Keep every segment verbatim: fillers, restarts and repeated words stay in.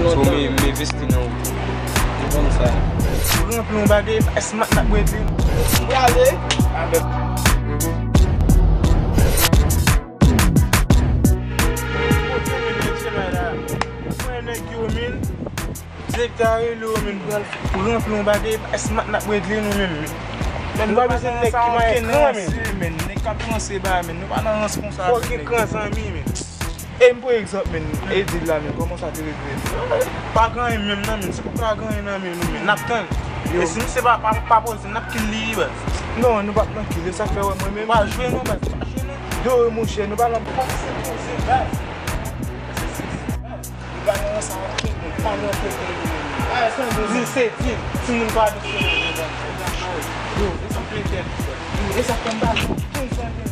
So, m, m envesti nan ou. Ou konn sa. Ou ranpli yon bagay, pa smat n ap regle. M prale. Kote men mesye la? Mwen nèg yo men. Direktè a rele w men pral ranpli yon bagay, pa smat n ap regle nou menm men. Nou pa bezwen nèg ki mayen kran men. Nèg k ap ranse bagay men, nou pa nan rans konsa. Fò gen kran zanmi men. E m pran egzanp men, e dil la men, kòman sa te regle? Pa gen anyen menm nan men, se pou pa gen anyen nan men nou men, n ap tann. E si misye pa, pa, pa poze, n ap kill li wi baz. Non, nou p ap nan kill, e sa k fè wè mwen menm. Pa jwe non baz, pa jwe non. Yo, monchè, nou pa nan. Li pa nan sa okenn moun, pa nan kote li menm. Dil se dil, timoun pa nan se yo, e sa plen tèt. E sa fè m pa konn sa gen.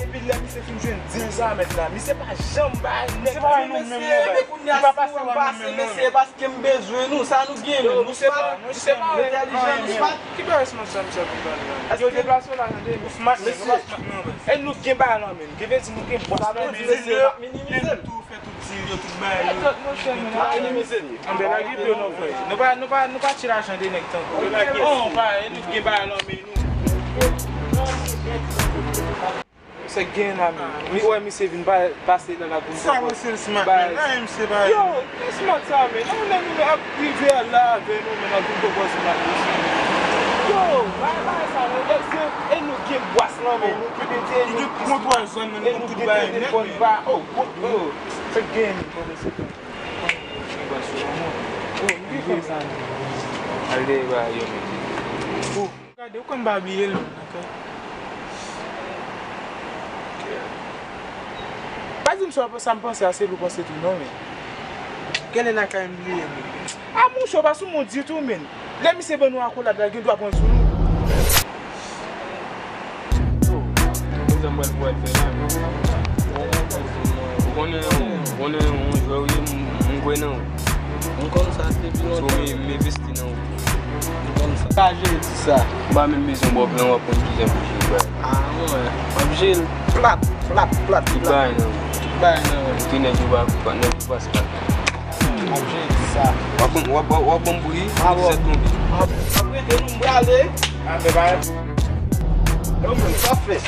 Epi lè misye fin jwenn dil sa mèt la, misye pa janm bay nèg. Misye pa bay nou menm non, baz. Li pa pase wè nou menm non. Mesye, paske m bezwen nou, sa nou gen menm. Nou se pa, nou se pa entèlijan, nou se pa. Ki bagay smat sa misye ap vin pale la? Yo deplase w la, tande. Ou smat, men nou pa smat non, baz. E nou gen bagay la menm. Gen vle di nou gen bòs la menm. Mesye, n ap minimize l. Fè tout dil yo, tout bagay yo. Tout monchè, nou pa minimize li. Anben lage pye w non frè. Nou pa, nou pa, nou pa tchè lajan de nèg tankou. Oh, pa, e nou gen bagay nan men nou. Se gen la men. Mi wè misye vin pa, pase la la pou sa mwen se smat men. Ay misye pa. Yo, se smat sa men. Non, nèg nou ap rive la avè nou men ap vin pwopoze smat misye. Yo, bay bay sa non. E se, e nou gen bòs la men. Nou ki te di e nou ki gen kontwòl zòn nan, nou tout bagay nèt men. Oh, oh. Se gen, bro, se gen. Gen bòs yo, non. Oh, m gen fanm sa, non. Al dèyè bagay yo, men. Oh. Gade, ou konn pa bliye l, non, nan kay. Pa di m sa, sa m panse a, se l ou panse tou, non, men. Genlè nan kay m bliye, men. A, monchè, ou pa sou moun ditou, men. Lè misye ban nou akolad la, gen dwa pran sou nou. Yo, konn sa m pral pou al fè la, men. Ou konnen, ou konnen yon jwè ou ye, m, m kwè nan ou. M konn sa depi lontan. So, m, m envesti nan ou. M konn sa. Sa je di sa. M pa menm bezwen ba w plan, w ap konn kijan pou jere bagay. A, mwen, m ap jere l plat, plat, plat, plat. Tout bagay nan men. Tout bagay nan men. Kote nèg yo pa, pa, nèg yo pa se pa. M ap jere sa. W ap ban, w ap, w ap ban m bri, a, bon. Sèt konbyen? W ap rete nou, m prale. A, men pa. Yo, men, sa fè.